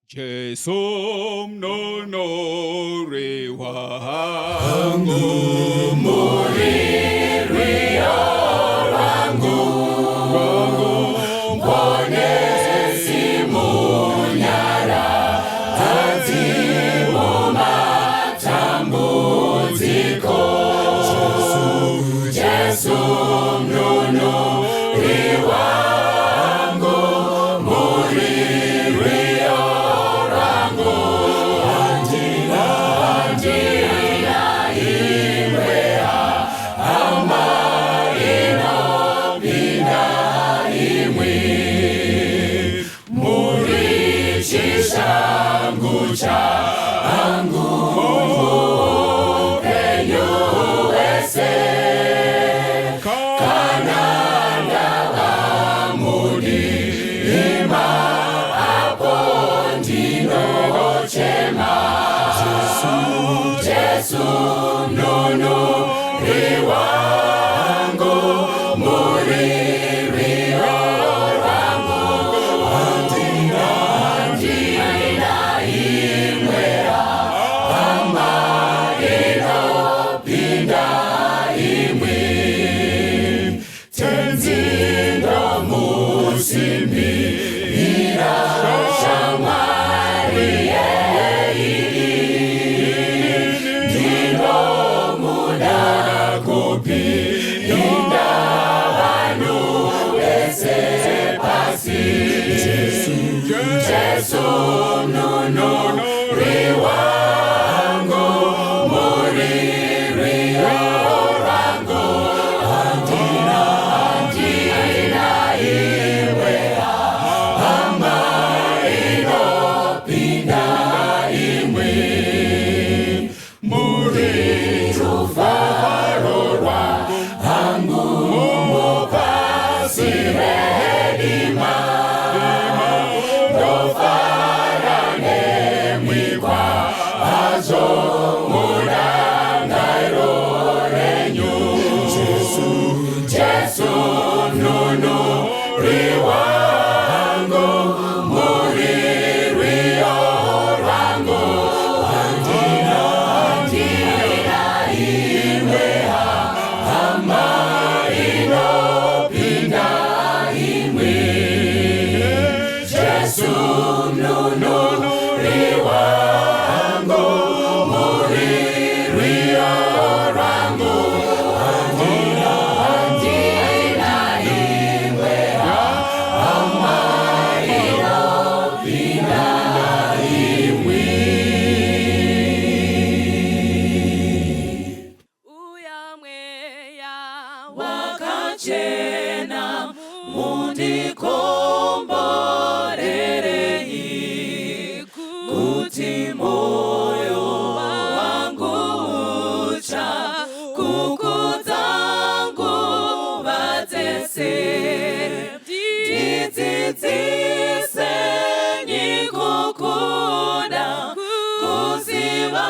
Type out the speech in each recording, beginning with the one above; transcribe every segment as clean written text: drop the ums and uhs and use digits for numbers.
Jesu mununuri wangu. Uya mweya wakachena, mundikomborerei kuti moyo wangu ucha kukudza nguva dzese. Ndidzidzisei kukuda, kuziva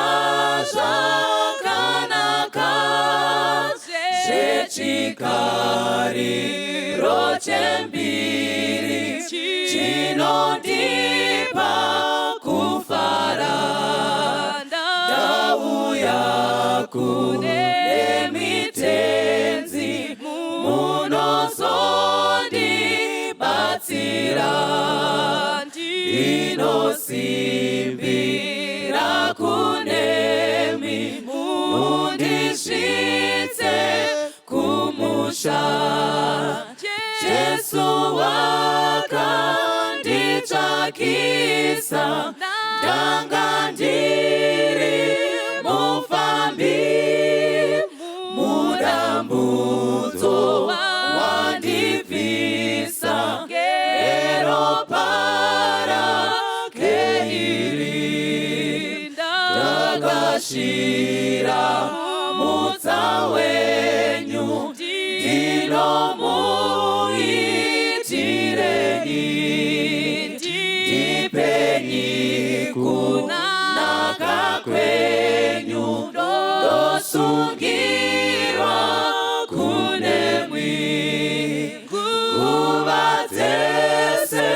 zvakanaka zvechigariro chembiri chinondipa kufara. Ndauya kune mitenzi, munozondibatsira. Ndinosimbira kunemi, mundisvitse kumusha. Jesu wakanditsvakisa, ndanga ndiri mufambi, mudambudzo wandibvisa neropa rake iri. Ndakashira mutsa wenyu, ndinomuitirei? Ndipenyi kunaka kwenyu, ndosungirwa kunemwi nguva dzese.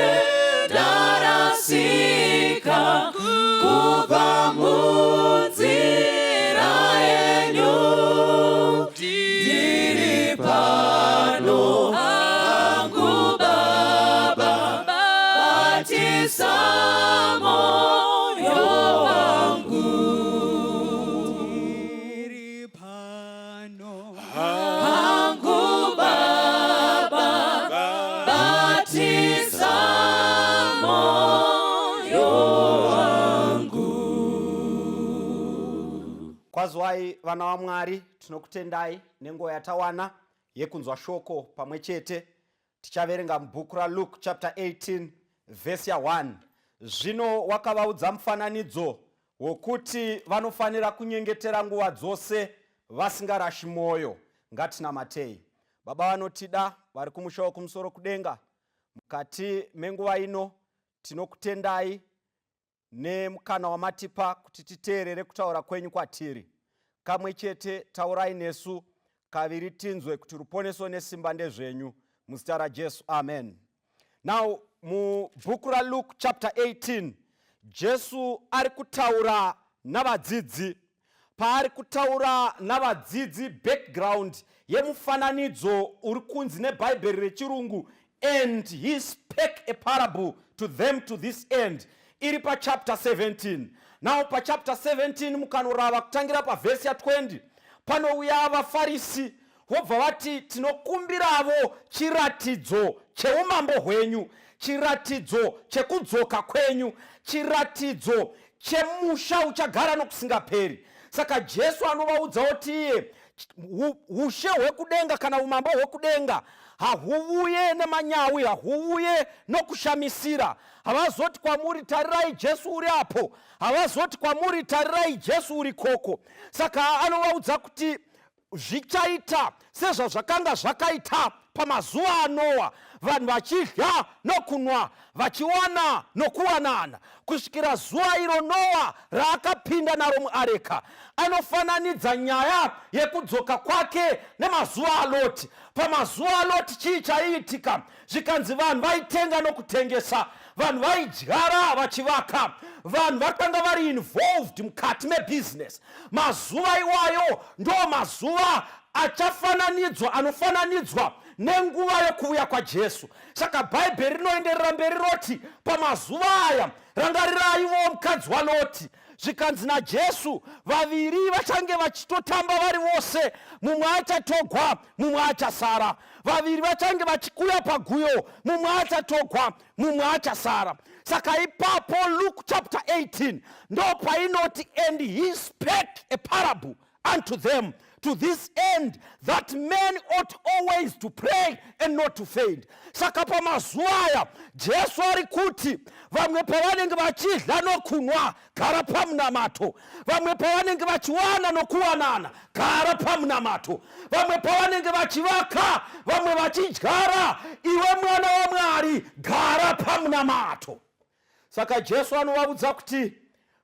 Ndarasika. Kurashika kubva munzira yenyu. Ndiri pano hangu Baba, batisa moyo wangu. Ndiri pano. Hangu Baba, batisa moyo wangu. Kwazwai, vana vaMwari. Tinokutendai nenguva yatawana yekunzwa shoko pamwe chete. Tichaverenga mubhuku raLuke chapter 18, vhesi ya1. Zvino wakavaudza mufananidzo wokuti vanofanira kunyengetera nguva dzose vasingarashi mwoyo. Ngatinamatei. Baba vanotida vari kumusha wokumusoro kudenga, mukati menguva ino tinokutendai nemukana wamatipa kuti titeerere kutaura kwenyu kwatiri. Kamwe chete taurai nesu, kaviri tinzwe kuti ruponeso nesimba ndezvenyu. Muzita raJesu, amen. Now, mubhuku raLuke chapter 18, Jesu ari kutaura navadzidzi. Paari kutaura navadzidzi, background yemufananidzo uri kunzi neBhaibheri reChirungu "And he spake a parable to them to this end" iri pachapter 17. Now, pachapter 17, mukanorava kutangira pavhesi ya20, panouya vaFarisi vobva vati, "Tinokumbiravo chiratidzo cheumambo hwenyu, chiratidzo chekudzoka kwenyu, chiratidzo chemusha uchagara nokusingaperi." Saka Jesu anovaudza kuti iye ushe hwekudenga kana umambo hwekudenga hahuvuye nemanyawi, hahuvuye nokushamisira. Havazoti kwamuri, "Tarirai, Jesu uri apo." Havazoti kwamuri, "Tarirai, Jesu uri koko." Saka anovaudza kuti zvichaita sezvazvakanga zvakaita pamazuva aNoa, vanhu vachidya nokunwa, vachiwana nokuwanana, kusvikira zuva iro Noa raakapinda naro muareka. Anofananidza nyaya yekudzoka kwake nemazuva aLoti. Pamazuva aLoti chii chaiitika? Zvikanzi vanhu vaitenga nokutengesa, vanhu vaidyara vachivaka, vanhu vakanga vari involved mukati mebhizinesi. Mazuva iwayo ndo mazuva achafananidzwa, anofananidzwa nenguva yokuuya kwaJesu. Saka Bhaibheri rinoenderera mberi roti, pamazuva aya rangariraiwo mukadzi waLoti. Zvikanzi naJesu, vaviri vachange vachitotamba vari vose, mumwe achatogwa, mumwe achasara. Vaviri vachange vachikuya paguyo, mumwe achatogwa, mumwe achasara. Saka ipapo Luke chapter 18 ndo painoti, "And he spake a parable unto them to this end, that men ought always to pray and not to faint." Saka pamazuva aya Jesu ari kuti vamwe pavanenge vachidya nokunwa, gara pamunamato. Vamwe pavanenge vachiwana nokuwanana, gara pamunamato. Vamwe pavanenge vachivaka, vamwe vachidyara, iwe mwana waMwari gara pamunamato. Saka Jesu anovaudza kuti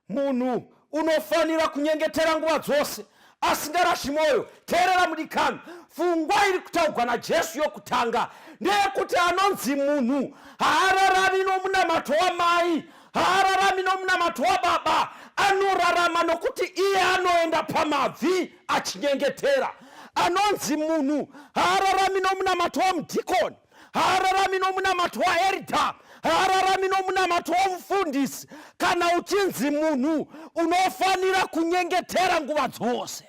munhu unofanira kunyengetera nguva dzose asingarashi mwoyo. Teerera mudikani, pfungwa iri kutaurwa naJesu yokutanga ndeyekuti anonzi munhu haararami nomunamato wamai, haararami nomunamato wababa. Anorarama nokuti iye anoenda pamabvi achinyengetera. Anonzi munhu haararami nomunamato wamudhikoni, haararami nomunamato waelder, haararami nomunamato womufundisi. Kana uchinzi munhu, unofanira kunyengetera nguva dzose.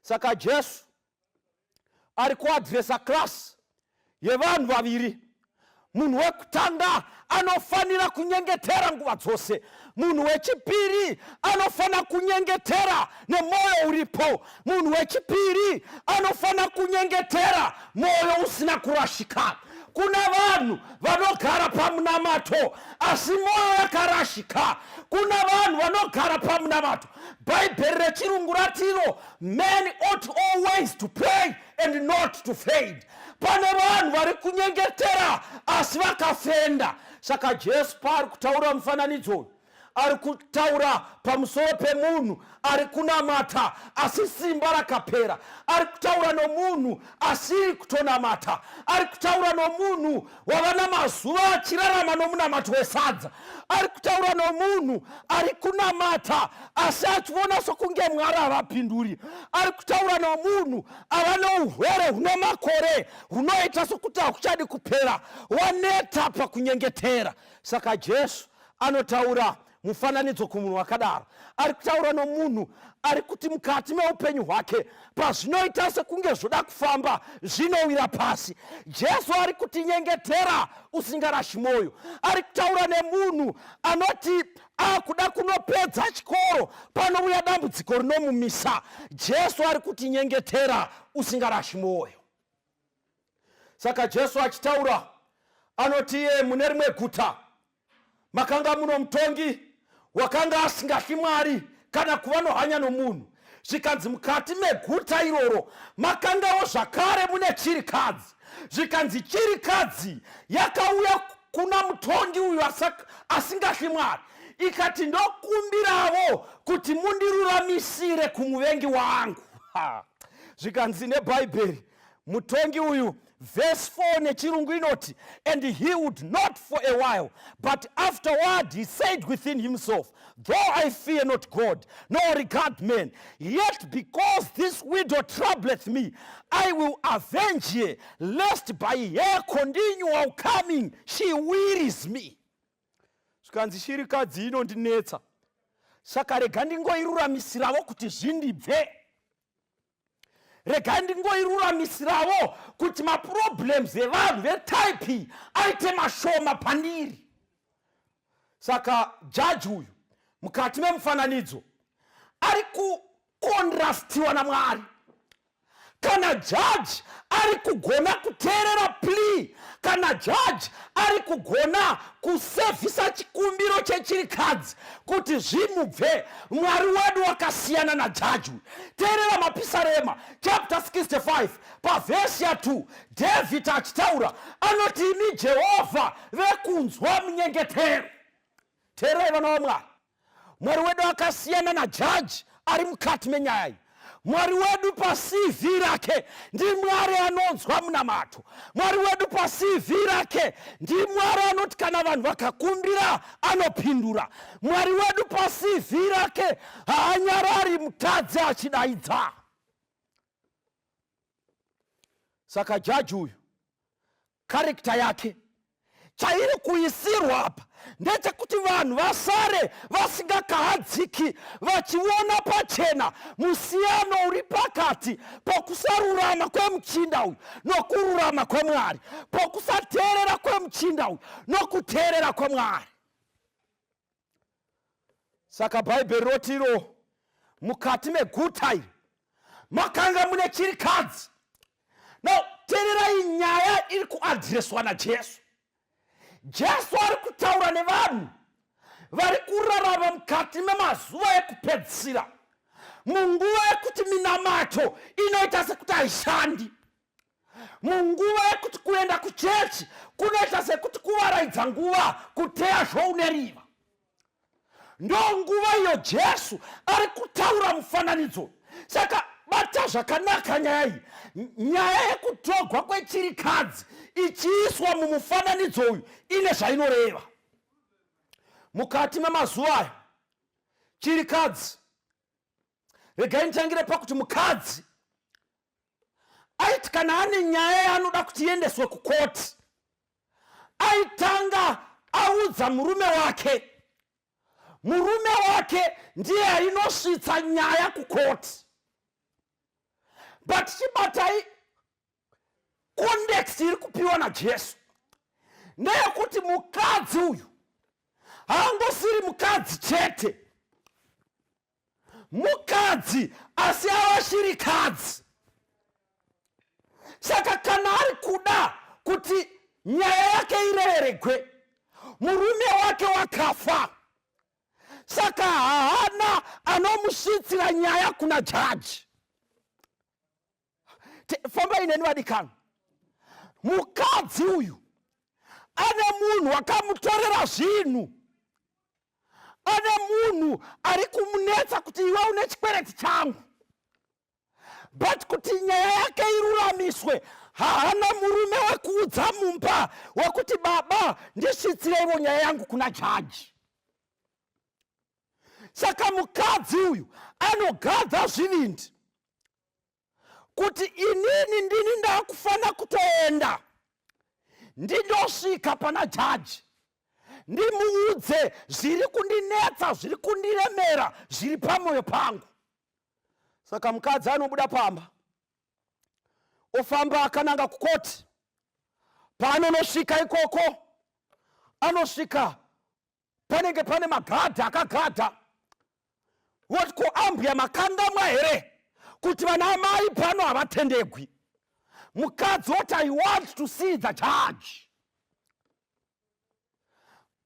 Saka Jesu ari kuaddressa class yevanhu vaviri. Munhu wekutanga anofanira kunyengetera nguva dzose. Munhu wechipiri anofanira kunyengetera nemwoyo uripo. Munhu wechipiri anofanira kunyengetera mwoyo usina kurashika. Kuna vanhu vanogara pamunamato asi mwoyo yakarashika. Kuna vanhu vanogara pamunamato. Bhaibheri reChirungu ratiro, "Men ought always to pray and not to faint." Pane vanhu vari kunyengetera asi vakafenda. Saka Jesu paari kutaura mufananidzo uyu, Ari kutaura pamusoro pemunhu ari kunamata asi simba rakapera. Ari kutaura nomunhu asiri kutonamata. Ari kutaura nomunhu wava namazuva achirarama nomunamato wesadza. Ari kutaura nomunhu ari kunamata asi achiona sokunge Mwari havapinduri. Ari kutaura nomunhu ava nourwere hune makore hunoita sokuti hakuchadi kupera, waneta pakunyengetera. Saka Jesu anotaura mufananidzo kumunhu wakadaro. Ari kutaura nomunhu ari kuti mukati meupenyu hwake pazvinoita sekunge zvoda kufamba zvinowira pasi. Jesu ari kutinyengetera usingarashi mwoyo. Ari kutaura nemunhu anoti akuda kunopedza chikoro panouya dambudziko rinomumisa. Jesu ari kutinyengetera usingarashi mwoyo. Saka Jesu achitaura anoti iye mune rimwe guta makanga muno mutongi wakanga asingatyi Mwari kana kuva nohanya nomunhu. Zvikanzi mukati meguta iroro makangawo zvakare mune chirikadzi. Zvikanzi chirikadzi yakauya kuna mutongi uyu asingatyi Mwari ikati, ndokumbiravo kuti mundiruramisire kumuvengi wangu. Zvikanzi neBhaibheri mutongi uyu, verse 4 nechirungu inoti, "And he would not for a while, but afterward he said within himself, Though I fear not God, nor regard men, yet because this widow troubleth me, I will avenge her, lest by her continual coming she wearies me." Zvikanzi shirikadzi inondinetsa, saka rega ndingoiruramisiravo kuti zvindibve. Rega ndingoiruramisiravo kuti maproblems evanhu vetype aite mashoma pandiri. Saka jaji uyu mukati memufananidzo ari kukontrastiwa naMwari. Kana jaji ari kugona kuteerera plea, kana jaji ari kugona kusevhisa chikumbiro chechirikadzi kuti zvimubve, Mwari wedu wakasiyana najaji uyu. Teerera Mapisarema chapter 65 pavhesi ya2, David achitaura anoti, "Imi Jehovha vekunzwa munyengetero." Teererai vana vaMwari, Mwari wedu akasiyana najaji ari mukati menyaya iyi. Mwari wedu paCV rake ndiMwari anonzwa munamato. Mwari wedu paCV rake ndiMwari anoti kana vanhu vakakumbira anopindura. Mwari wedu paCV rake haanyarari mutadzi achidaidza. Saka jaji uyu character yake chairi kuisirwa apa ndechekuti vanhu vasare vasingakahadziki vachiona pachena musiyano uri pakati pokusarurama kwemuchinda uyu nokururama kwaMwari, pokusateerera kwemuchinda uyu nokuteerera kwaMwari. Saka Bhaibheri rotiro mukati meguta iri makanga mune chirikadzi. Now teererai nyaya iri kuadhireswa naJesu. Jesu ari kutaura nevanhu vari kurarama mukati memazuva ekupedzisira, munguva yekuti minamato inoita sekuti haishandi, munguva yekuti kuenda kuchechi kunoita sekuti kuvaraidza nguva, kuteya zhou neriva. Ndo nguva iyo Jesu ari kutaura mufananidzo. Saka bata zvakanaka nyaya iyi. Nyaya yekutogwa kwechirikadzi ichiiswa mumufananidzo uyu ine zvainoreva. Mukati memazuva aya chirikadzi, regai nditangire pakuti mukadzi aiti kana ane nyaya yaanoda kuti iendeswe kukoti, aitanga audza murume wake. Murume wake ndiye ainosvitsa nyaya kukoti. But chibatai context iri kupiwa naJesu ndeyekuti mukadzi uyu haangosiri mukadzi chete, mukadzi asi ava shirikadzi. Saka kana ari kuda kuti nyaya yake ireveregwe, murume wake wakafa, saka haana anomusvitsira nyaya kuna jaji. Fambai neni vadikano. Mukadzi uyu ane munhu wakamutorera zvinhu. Ane munhu ari kumunetsa kuti iwe une chikwereti changu, but kuti nyaya yake iruramiswe haana murume wekuudza mumba wekuti baba ndisvitsireivo nyaya yangu kuna jaji. Saka mukadzi uyu anogadha zvivindi kuti inini ndini ndakufana kutoenda ndindosvika pana jaji ndimuudze zviri kundinetsa, zviri kundiremera, zviri pamwoyo pangu. Saka mukadzi anobuda pamba ofamba akananga kukoti. Paanonosvika ikoko, anosvika panenge pane magadha akagadha. Voti, ko ambuya makangamwa here kuti vana amai pano havatendegwi? Mukadzi woti, I want to see the judge.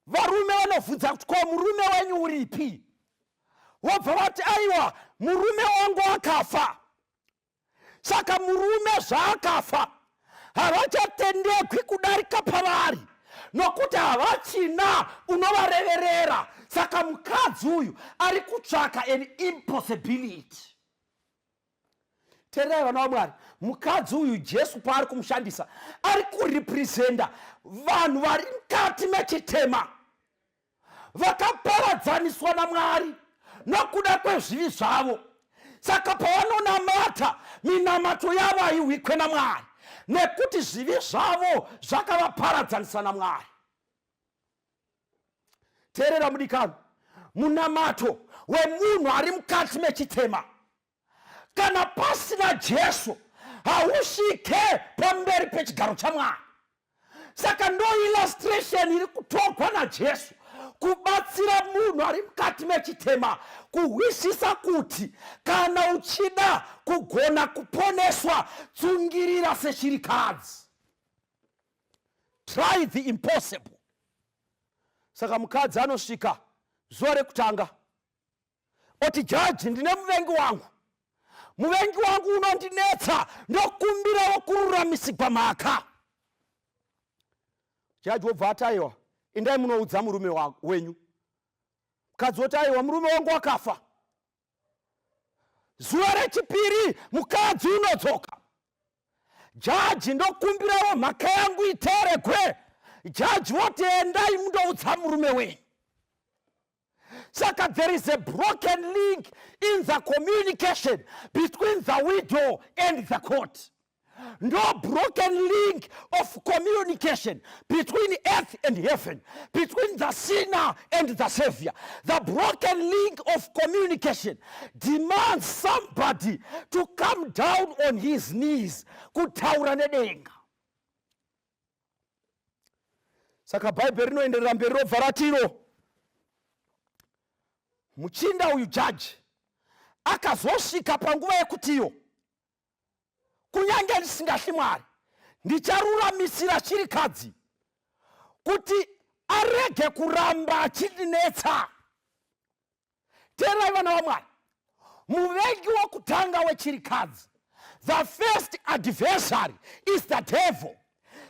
Varume vanovhunza kuti, ko murume wenyu uripi? Vobva vati, aiwa, murume wangu akafa. Saka murume zvaakafa havachatendegwi kudarika pavari nokuti havachina unovareverera. Saka mukadzi uyu ari kutsvaka an impossibility. Tererai vana vaMwari, mukadzi uyu Jesu paari kumushandisa ari kurepresenta vanhu vari mukati mechitema vakaparadzaniswa naMwari nokuda kwezvivi zvavo. Saka pavanonamata, minamato yavo haihwikwe naMwari nekuti zvivi zvavo zvakavaparadzanisa naMwari. Teerera mudikano, munamato wemunhu ari mukati mechitema kana pasina Jesu hausvike pamberi pechigaro chaMwari. Saka ndo illustration iri kutogwa naJesu kubatsira munhu ari mukati mechitema kuhwisisa kuti kana uchida kugona kuponeswa, tsungirira sechirikadzi, try the impossible. Saka mukadzi anosvika zuva rekutanga oti, jaji, ndine muvengi wangu, muvengi wangu unondinetsa, ndokumbirawo kururamisigwa mhaka. Jaji wobva ati, aiwa, indai munoudza murume wenyu. Mukadzi woti, aiwa, murume wangu wakafa. Zuva rechipiri mukadzi unodzoka, jaji, ndokumbirawo mhaka yangu iteeregwe. Jaji woti, endai mundoudza murume wenyu. Saka there is a broken link in the communication between the widow and the court. No broken link of communication between earth and heaven, between the sinner and the savior. The broken link of communication demands somebody to come down on his knees kutaura nedenga. Saka Bhaibheri rinoenderera mberi robva ratiro muchinda uyu jaji akazosvika panguva yekutiyo, kunyange ndisingatyi Mwari, ndicharuramisira chirikadzi kuti arege kuramba achindinetsa. Teerai vana vaMwari, muvengi wokutanga wechirikadzi, the first adversary is the devil.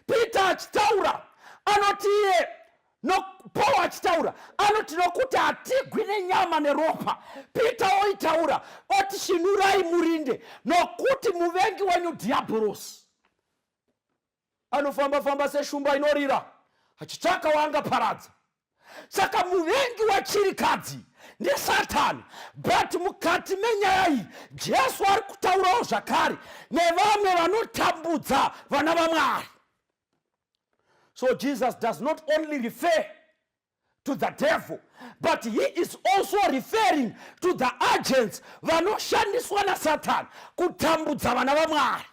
Peter achitaura anoti iye no, Paul achitaura anoti nokuti hatigwi nenyama neropa. Peter oitaura oti shinurai murinde nokuti muvengi wenyu dhiabhorosi anofamba famba seshumba inorira achitsvaka waangaparadza. Saka muvengi wechirikadzi ndisatani. But mukati menyaya iyi Jesu ari kutaurawo zvakare nevamwe vanotambudza vana vaMwari. So Jesus does not only refer to the devil, but he is also referring to the agents vanoshandiswa nasatani kutambudza vana vaMwari.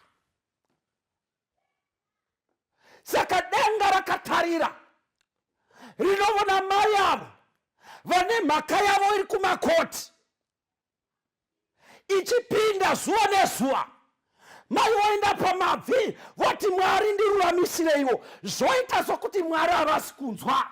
Saka denga rakatarira rinovona mai avo vane mhaka yavo iri kumakoti ichipinda zuva nezuva. Mai voenda pamabvi voti, Mwari ndiruramisireiwo. Zvoita sokuti Mwari havasi kunzwa.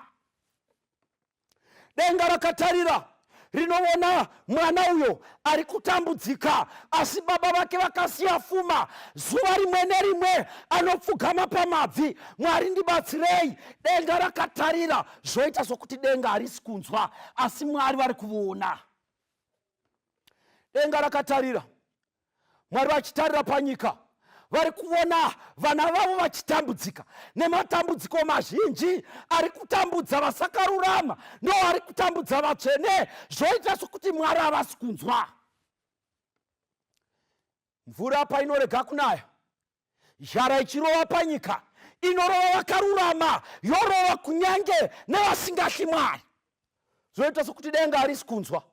Denga rakatarira. Rinoona mwana uyo ari kutambudzika, asi baba vake vakasiya fuma. Zuva rimwe nerimwe anopfugama pamabvi, Mwari ndibatsirei. Denga rakatarira, zvoita sokuti denga harisi kunzwa, asi Mwari vari kuona. Denga rakatarira, Mwari vachitarira panyika, vari kuona vana vavo vachitambudzika nematambudziko mazhinji ari kutambudza vasakarurama, ndo ari kutambudza vatsvene. Zvoita sokuti Mwari havasi kunzwa. Mvura painorega kunaya, zhara ichirova panyika, inorova vakarurama, yorova kunyange nevasingatyi Mwari. Zvoita sokuti denga harisi kunzwa.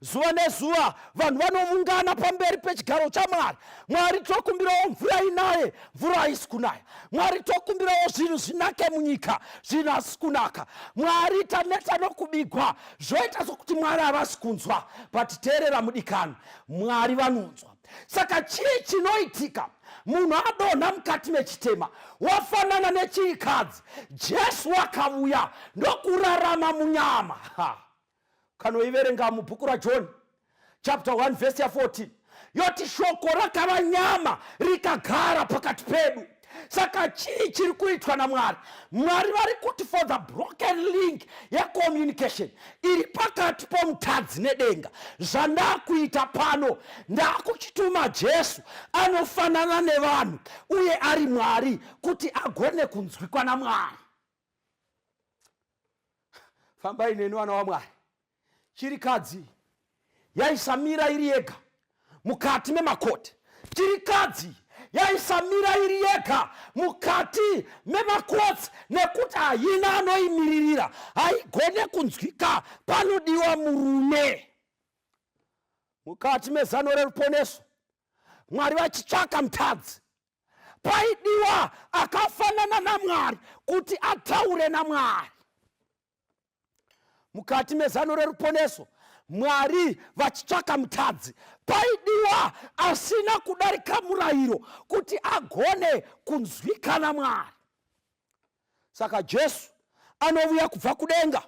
Zuva nezuva vanhu vanovungana pamberi pechigaro chaMwari. Mwari, tokumbirawo mvura inaye, mvura haisi kunaya. Mwari, tokumbirawo zvinhu zvinake munyika, zvinhu hazisi kunaka. Mwari, taneta nokubigwa. Zvoita sokuti Mwari havasi kunzwa. But teerera mudikani, Mwari vanonzwa. Saka chii chinoitika? Munhu adonha mukati mechitema, wafanana nechirikadzi. Jesu akavuya ndokurarama munyama. Ha. Kanoiverenga mubhuku raJohn chapter 1 verse ya 14, yoti shoko rakava nyama rikagara pakati pedu. Saka chii chiri kuitwa naMwari? Mwari vari kuti for the broken link yecommunication iri pakati pomutadzi nedenga, zvandakuita pano, ndakuchituma Jesu anofanana nevanhu uye ari Mwari, kuti agone kunzwikwa naMwari. Fambai neni vana vaMwari. Chirikadzi yaisamira iri yega mukati memakoti. Chirikadzi yaisamira iri yega mukati memakotsi nekuti haina anoimiririra, haigone kunzwika, panodiwa murume. Mukati mezano reruponeso, Mwari vachitsvaka mutadzi, paidiwa akafanana naMwari kuti ataure naMwari. Mukati mezano reruponeso, Mwari vachitsvaka mutadzi, paidiwa asina kudarika murayiro kuti agone kunzwika naMwari. Saka Jesu anovuya kubva kudenga,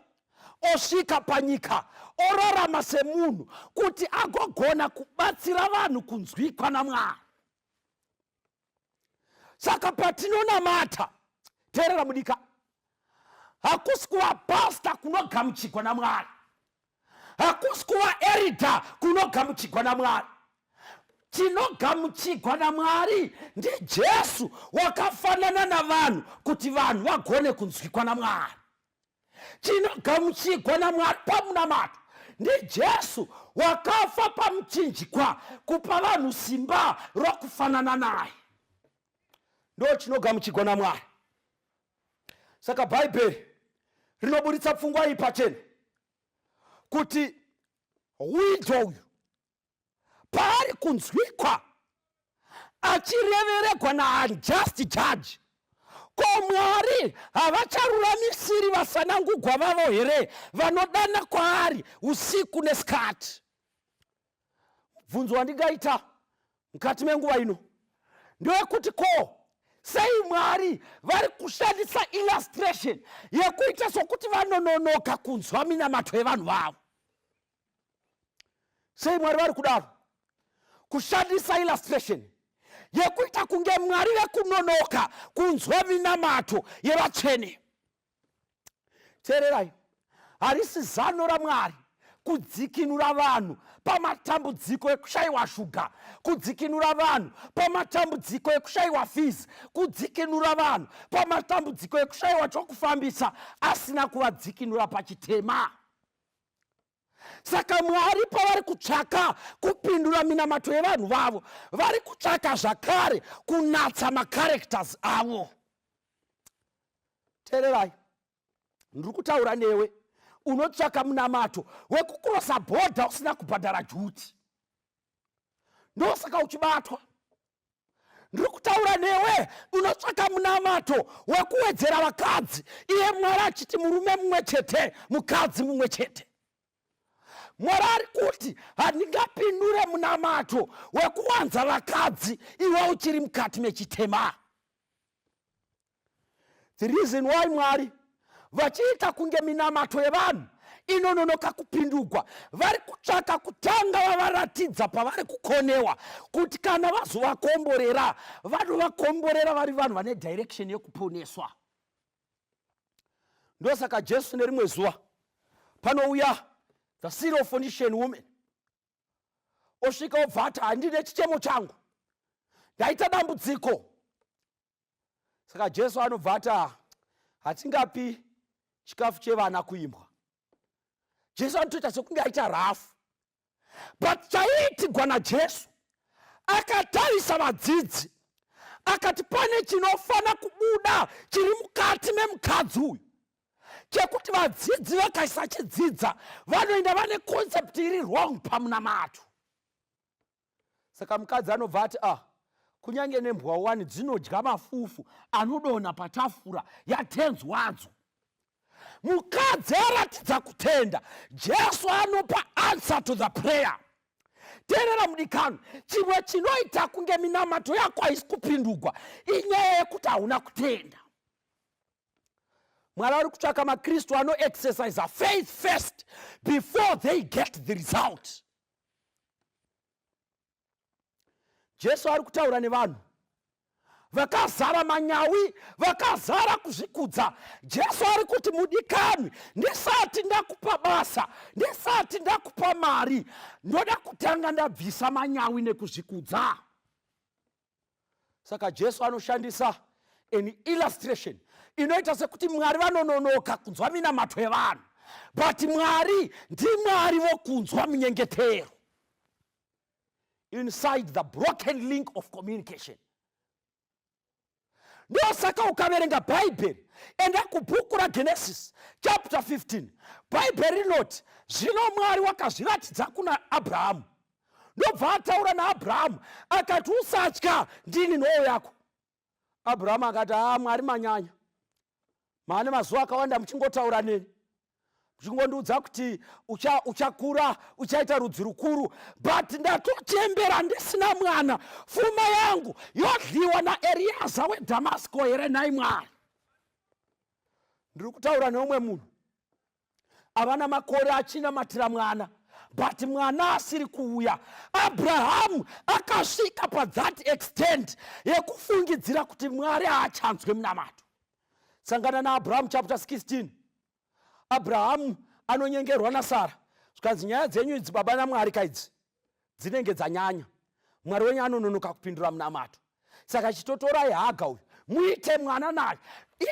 osvika panyika, orarama semunhu kuti agogona kubatsira vanhu kunzwikwa naMwari. Saka patinonamata, teerera mudika, hakusi kuva pasta kunogamuchigwa naMwari, hakusi kuva erida kunogamuchigwa naMwari. Chinogamuchigwa naMwari ndiJesu wakafanana navanhu kuti vanhu vagone kunzwikwa naMwari. Chinogamuchigwa naMwari pamunamato ndiJesu wakafa pamuchinjikwa kupa vanhu simba rokufanana naye. Ndo chinogamuchigwa naMwari. Saka Bhaibheri rinoburitsa pfungwa iyi pachena kuti widow uyu paari kunzwikwa achireveregwa naunjust judge, ko Mwari havacharuramisiri vasanangugwa vavo here vanodana kwaari usiku nesikati? Mubvunzo wandingaita mukati menguva ino ndewekuti ko sei Mwari vari kushandisa illustration yekuita sokuti vanononoka kunzwa minamato yevanhu vavo? Sei Mwari vari kudaro kushandisa illustration yekuita kunge Mwari vekunonoka kunzwa minamato yevatsvene? Teererai, harisi zano raMwari kudzikinura vanhu pamatambudziko ekushayiwa shuga, kudzikinura vanhu pamatambudziko ekushayiwa fees, kudzikinura vanhu pamatambudziko ekushayiwa chokufambisa, asina kuvadzikinura pachitema. Saka Mwari pavari kutsvaka kupindura minamato yevanhu vavo, vari kutsvaka zvakare kunatsa macharacters avo. Teererai, ndiri kutaura newe unotsvaka munamato wekukurosa bhodha usina kubhadhara juti, ndosaka uchibatwa. Ndiri kutaura newe unotsvaka munamato wekuwedzera vakadzi, iye Mwari achiti murume mumwe chete, mukadzi mumwe chete. Mwari ari kuti handingapindure munamato wekuwanza vakadzi iwe uchiri mukati mechitema. The reason why Mwari vachiita kunge minamato yevanhu inononoka kupindugwa. Vari kutsvaka kutanga vavaratidza pavari kukonewa kuti kana vazovakomborera, vanovakomborera vari vanhu vane direction yekuponeswa. Ndosaka Jesu nerimwe zuva panouya the Syrophoenician woman, osvika obva ati handine chichemo changu, ndaita dambudziko. Saka Jesu anobva ati hatingapi chikafu chevana kuimbwa. Jesu anotoita sekunge aita rafu, but chaiitigwa naJesu, akatarisa vadzidzi akati pane chinofana kubuda chiri mukati memukadzi uyu, chekuti vadzidzi vakaisachidzidza vanoenda vane concept iri wrong pamunamato. Saka mukadzi anobva ati kunyange nembwa wani dzinodya mafufu anodonha patafura yatenzi wadzo. Mukadzi aratidza kutenda, Jesu anopa answer to the prayer. Teerera mudikano, chimwe chinoita kunge minamato yako haisi kupindugwa inyaya yekuti hauna kutenda. Mwari ari kutsvaka maKristu anoexercise faith first before they get the result. Jesu ari kutaura nevanhu vakazara manyawi, vakazara kuzvikudza. Jesu ari kuti mudikanwi, ndisati ndakupa basa, ndisati ndakupa mari, ndoda kutanga ndabvisa manyawi nekuzvikudza. Saka Jesu anoshandisa an illustration inoita sekuti Mwari vanononoka kunzwa minamato yevanhu, but Mwari ndiMwari vokunzwa munyengetero. Inside the broken link of communication. Ndosaka ukaverenga Bhaibheri, enda kubhuku raGenesis chapter 15, Bhaibheri rinoti zvino Mwari wakazviratidza kuna Abrahamu, ndobva ataura naAbrahamu akati usatya, ndini nhoo yako. Abrahamu akati Mwari manyanya, maane mazuva akawanda muchingotaura neni, muchingondiudza kuti uchakura, uchaita rudzi rukuru, but ndatochembera ndisina mwana, fuma yangu yodliwa naEriaza weDhamasiko here nhai Mwari? Ndiri kutaura neumwe munhu avana makore achinamatira mwana, but mwana asiri kuuya. Abrahamu akasvika pathat extent yekufungidzira kuti Mwari haachanzwe munamato. Sangana naAbrahamu chapter 16. Abrahamu anonyengerwa naSara, zvikanzi nyaya dzenyu idzi baba naMwari kaidzi dzinenge dzanyanya, Mwari wenyu anononoka kupindura munamato, saka chitotorai Haga uyu muite mwana naye.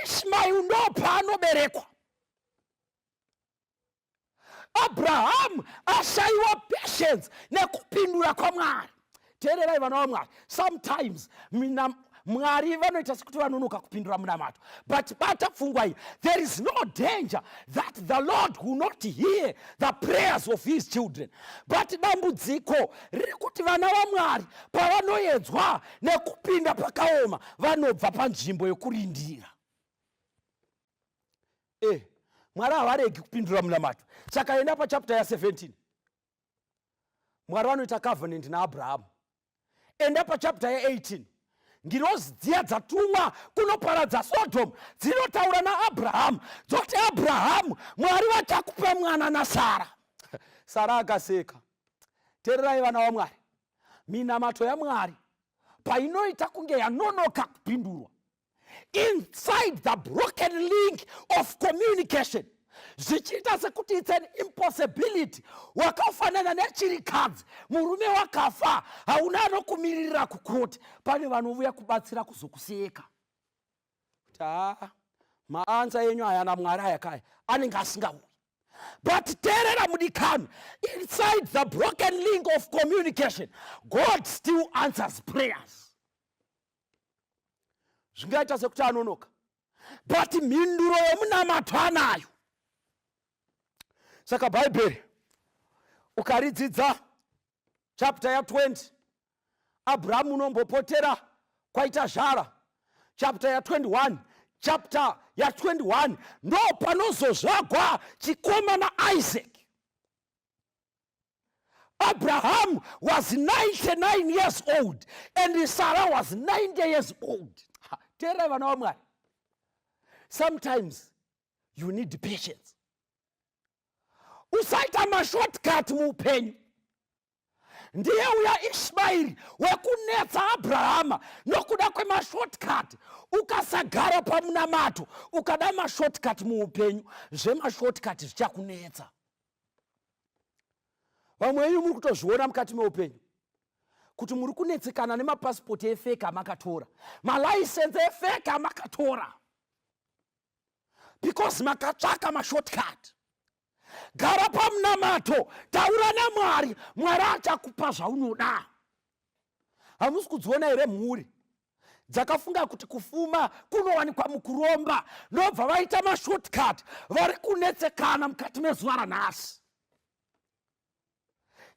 Ishmael ndo paanoberekwa. Abrahamu ashaiwa patience nekupindura kwaMwari. Teererai vana vaMwari, sometimes Mwari vanoita sekuti vanonoka kupindura munamato, but bata pfungwa iyi, there is no danger that the Lord will not hear the prayers of his children, but dambudziko riri kuti vana vaMwari pavanoedzwa nekupinda pakaoma vanobva panzvimbo yekurindira. Mwari havaregi kupindura munamato. Saka enda pachapter ya17, Mwari vanoita covenant naAbrahamu. Enda pachapter ya18, ngirozi dziya dzatumwa kunoparadza Sodom dzinotaura naAbrahamu, dzoti Abrahamu, Mwari vachakupa mwana naSara. Sara akaseka. Teererai vana vaMwari, minamato yaMwari painoita kunge yanonoka kupindurwa, inside the broken link of communication, zvichiita sekuti it's an impossibility, wakafanana nechirikadzi, murume wakafa, hauna anokumiririra kukoti, pane vanouya kubatsira kuzokuseka kuti haa, maanza enyu aya naMwari aya kaya anenge asingauyi. But teerera mudikani, inside the broken link of communication, God still answers prayers. Zvingaita sekuti anonoka, but mhinduro yomunamato anayo. Saka Bhaibheri ukaridzidza chapter ya20, Abrahamu unombopotera kwaita zhara. Chapter ya21, chapter ya21 ndo panozozvagwa chikomana Isaac. Abraham was 99 years old and Sarah was 90 years old. Teererai vana vaMwari, sometimes you need patience. Usaita mashortcut muupenyu. Ndiye uya Ishmaeri wekunetsa Abrahama nokuda kwemashortcut. Ukasagara pamunamato ukada mashortcut muupenyu, zvemashortcut zvichakunetsa. Vamwe venyu muri kutozviona mukati meupenyu kuti muri kunetsekana nemapasipoti efeki amakatora, malaisensi efeki amakatora, because makatsvaka mashortcut. Gara pamunamato, taura naMwari, Mwari achakupa zvaunoda. Hamusi kudziona here mhuri dzakafunga kuti kufuma kunowanikwa mukuromba, nobva vaita mashortcut, vari kunetsekana mukati mezuva ranhasi.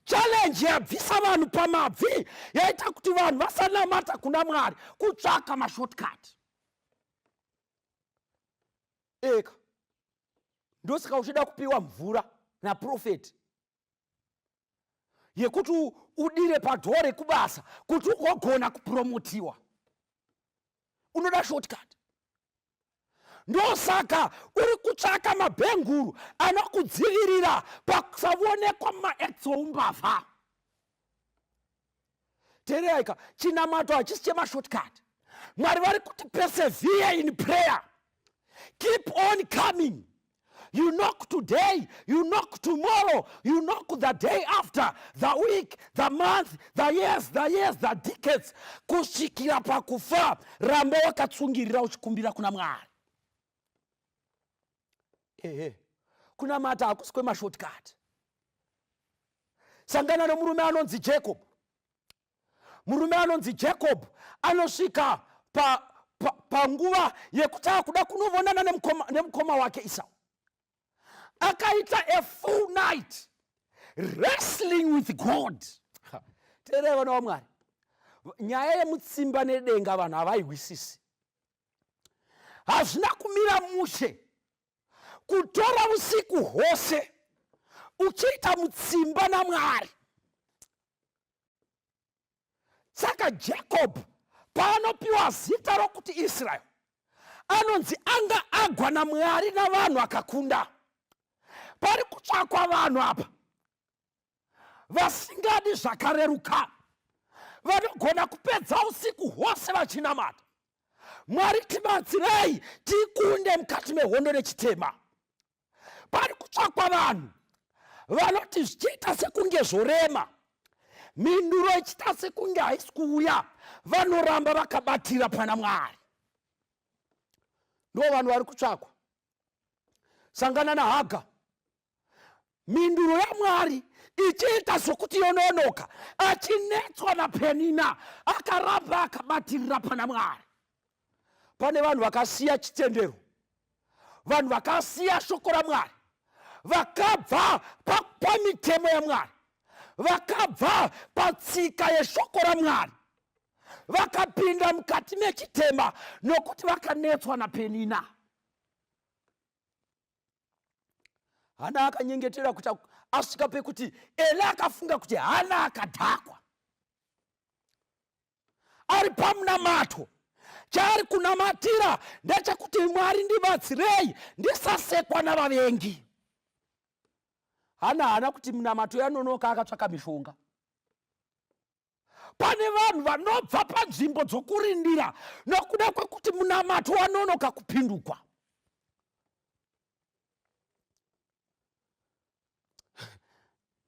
Challenge yabvisa vanhu pamabvi, yaita kuti vanhu vasanamata kuna Mwari, kutsvaka mashortcut. Eka ndosaka uchida kupiwa mvura naprofeti yekuti udire padhoo rekubasa kuti ugogona kupromotiwa. Unoda shortcut. Ndosaka uri kutsvaka mabhenguru anokudzivirira pakusaonekwa maacts oumbavha. Teereraika, chinamato hachisi chemashortcut. Mwari vari kuti persevere in prayer, keep on coming. You knock today, you knock tomorrow, you knock the day after, the week, the month, the years, the years, the decades, kusvikira pakufa. Ramba wakatsungirira uchikumbira kuna Mwari. Ehe, kunamata hakusi kwemashortcut. Sangana nomurume anonzi Jacob. Murume anonzi Jacob anosvika panguva pa, pa yekuti akuda kunovonana nemukoma, nemukoma wake Esau. Akaita a full night wrestling with God. Teererai vana vaMwari, nyaya yemutsimba nedenga vanhu havaihwisisi. Hazvina kumira mushe kutora usiku hwose uchiita mutsimba naMwari. Saka Jacob paanopiwa zita rokuti Israel, anonzi anga agwa naMwari navanhu akakunda. Pari kutsvakwa vanhu apa vasingadi zvakareruka, vanogona kupedza usiku hwose vachinamata. Mwari tibatsirei tikunde mukati mehondo nechitema. Pari kutsvakwa vanhu vanoti zvichiita sekunge zvorema, mhinduro ichiita sekunge haisi kuuya, vanoramba vakabatira pana Mwari. Ndo vanhu vari kutsvakwa. Sangana naHaga, mhinduro yaMwari ichiita sokuti yononoka, achinetswa naPenina, akaramba akabatirira pana Mwari. Pane vanhu vakasiya chitendero, vanhu vakasiya shoko raMwari, vakabva pamitemo yaMwari, vakabva patsika yeshoko raMwari, vakapinda mukati mechitema nokuti vakanetswa naPenina. Hana akanyengetera kuti asvika pekuti Eri akafunga kuti Hana akadhakwa. Ari pamunamato, chaari kunamatira ndechekuti Mwari ndibatsirei ndisasekwa navavengi. Hana haana kuti munamato yanonoka, akatsvaka mishonga. Pane vanhu vanobva panzvimbo dzokurindira nokuda kwekuti munamato wanonoka kupindukwa.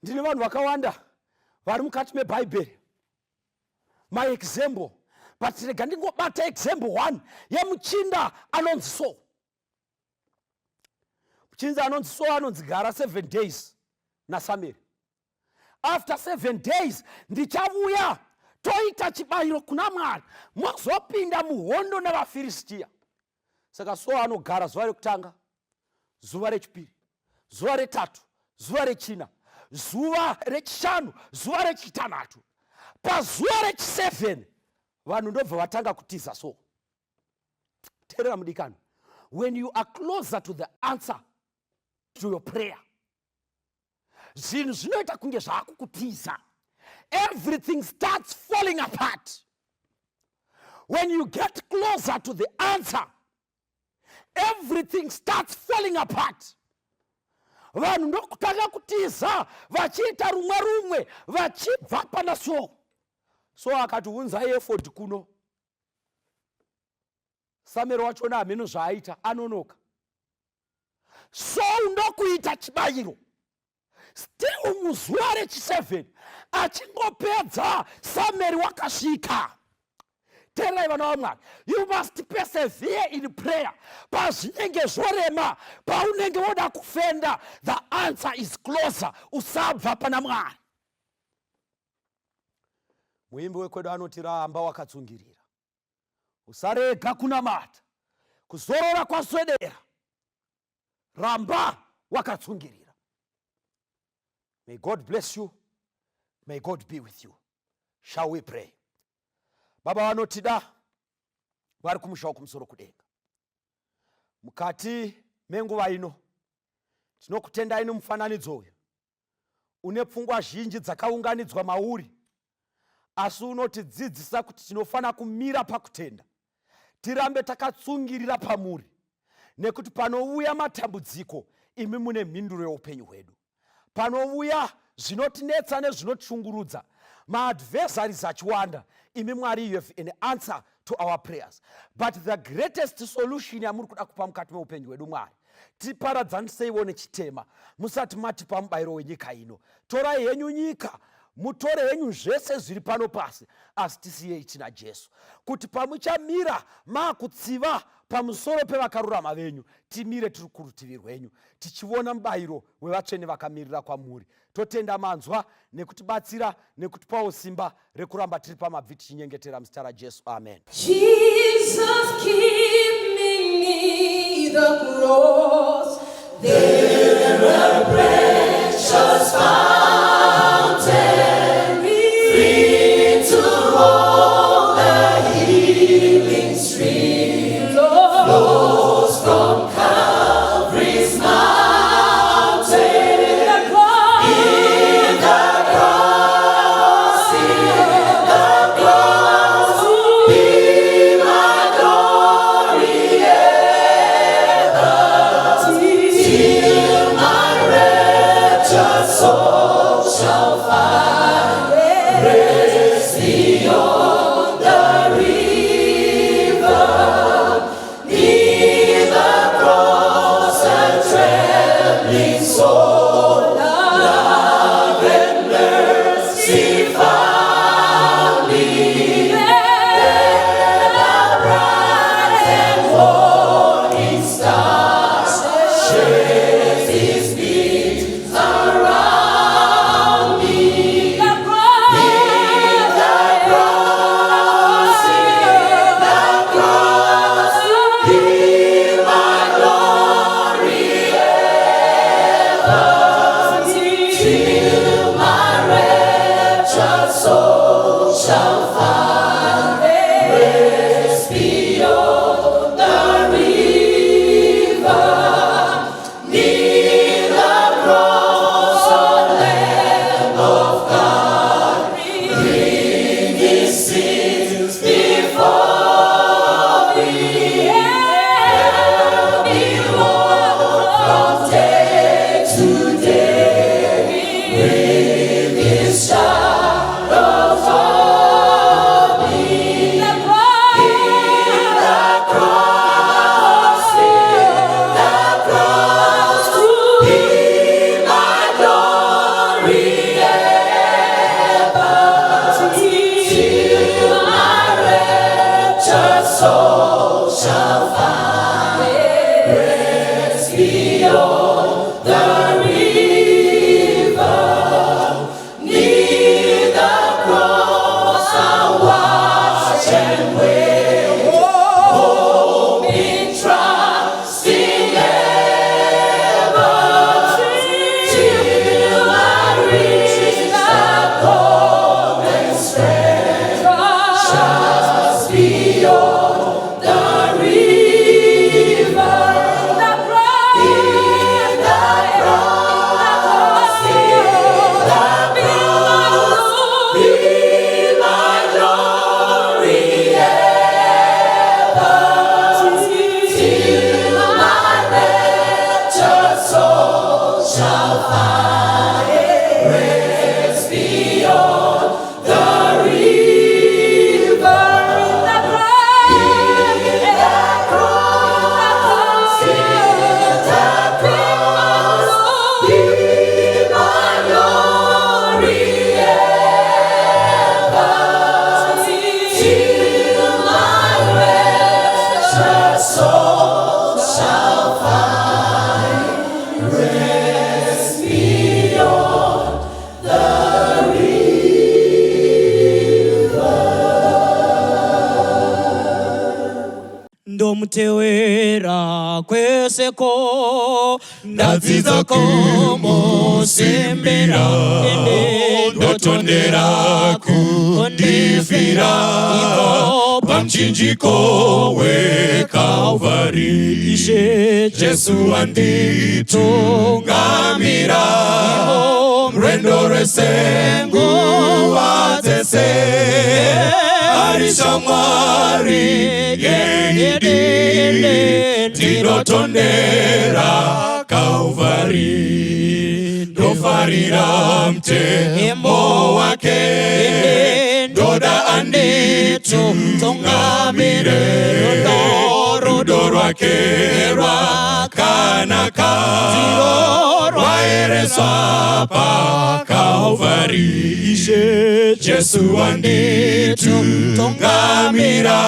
Ndine vanhu vakawanda vari mukati meBhaibheri, my example, but rega ndingobata example one yemuchinda anonzi so. Muchinda anonzi so anonzi gara 7 days naSamueri. After 7 days ndichavuya toita chibayiro kuna Mwari, mozopinda muhondo nevaFiristia. Saka so anogara zuva rekutanga, zuva rechipiri, zuva retatu, zuva rechina, zuva rechishanu, zuva rechitanhatu. Pazuva rechi7 vanhu ndobva vatanga kutiza. So teerera mudikani, when you are closer to the answer to your prayer, zvinhu zvinoita kunge zvaakukutiza. Everything starts falling apart. When you get closer to the answer, everything starts falling apart. Vanhu ndokutanga kutiza vachiita rumwe rumwe vachibva pana Saul. So akati unzai efodhi kuno. Samuel wachona hameno zvaaita, anonoka. Saul ndokuita chibayiro. Still muzuva rechi7 achingopedza Samuel wakasvika. Teererai vana vaMwari, you must persevere in prayer. Pazvinenge zvorema, paunenge woda kufenda, the answer is closer. Usabva pana Mwari. Muimbi wekwedu anoti ramba wakatsungirira, usarega kunamata, kuzorora kwaswedera, ramba wakatsungirira. May God bless you, may God be with you. Shall we pray? Baba vanotida vari kumusha wokumusoro kudenga, mukati menguva ino tinokutendai nomufananidzo uyu une pfungwa zhinji dzakaunganidzwa mauri, asi unotidzidzisa kuti tinofanira kumira pakutenda, tirambe takatsungirira pamuri, nekuti panouya matambudziko imi mune mhinduro yeupenyu hwedu. Panouya zvinotinetsa nezvinotishungurudza, maadversaries achiwanda, imi Mwari you have an answer to our prayers. But the greatest solution yamuri kuda kupa mukati meupenyu hwedu Mwari, tiparadzaniseyiwo nechitema musati matipa mubayiro wenyika ino. Torai henyu nyika, mutore henyu zvese zviri pano pasi, asi tisiyei tina Jesu, kuti pamuchamira makutsiva pamusoro pevakarurama venyu, timire tiri kurutivi rwenyu tichivona mubayiro wevatsvene vakamirira kwamuri. Totenda manzwa nekutibatsira nekutipawo simba rekuramba tiri pamabvi tichinyengetera muzita raJesu, amen. Jesus, keep me near the cross, there a precious fountain, free to all the healing stream flows from Calvary's mountain. In the cross, in the cross, be my glory ever, till my wretched soul shall find rest beyond the river. Near the cross, a trembling soul, love and mercy found me. There the bright and morning star sheds his beams around me. In the cross, in the cross, be my glory ever, till my wretched soul shall find rest beyond the river. Near the cross, O Lamb of God, bring his sins before me. Help me walk from day to day with his shadows o'er me. In the cross, in the cross, be my glory ever, till my wretched soul shall find rest beyond the river. Near the cross, I watch and wait, hoping, trusting ever, till I reach Ndomutewera kweseko ndadzidza kumusimbira ende ndotondera kundifira ipo pamuchinjiko wekalvari Ishe Jesu wanditungamira rwendo rwese nguva dzese ari shamwari yeidi ndinotondera Kalvari ndofarira mutemo wake ndoda anditungamire rudo rwake rwakanaka rwaereswa pakalvari Ishe Jesu wanditungamira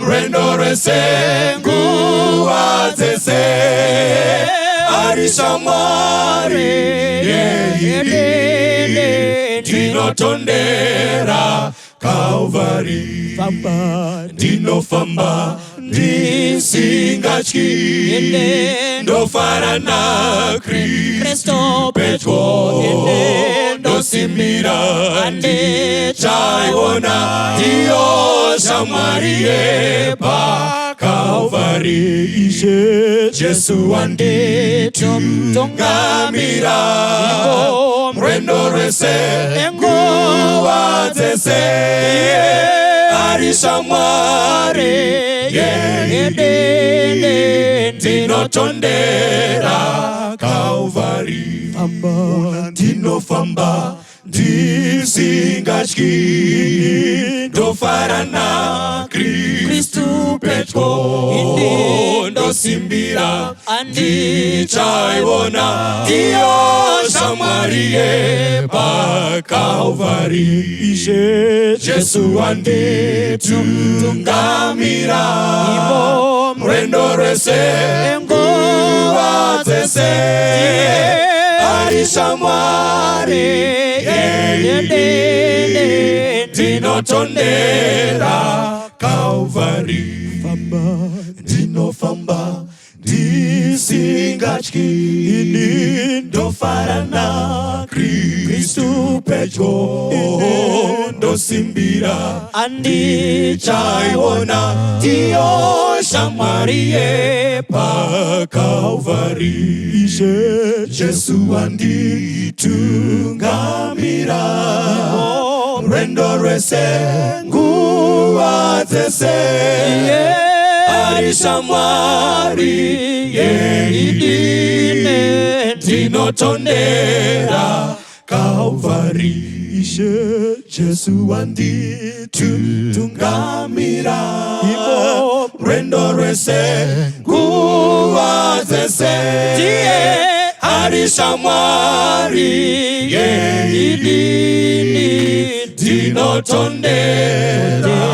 rwendo rwese nguva dzese ari shamwari yeidi ndinotondera Kalvari ndinofamba ndisingatyi ndofara naKristu Kristo pedyo ndosimbira ndichaiona ndiyo shamwari yepakalvari Ishe Jesu wanditungamira rwendo rwese nguva dzese ari shamwari yeidi ndinotondera Kalvari ndinofamba ndisingatyi ndofara naKristu pedyo ndosimbira ndichaiona ndiyo shamwari yepakalvari Ishe Jesu wanditungamira rwendo rwese nguva dzese ari shamwari yeidi ndinotondera Kalvari ndinofamba ndisingatyi ndofara naKristu pedyo ndosimbira andichaiona ndiyo shamwari yepakalvari Ishe Jesu wanditungamira rwendo rwese nguva dzese ari shamwari yeidi ndinotondera Kalvari Ishe Jesu wanditungamira rwendo rwese nguva dzese ari shamwari yeidi ndinotondera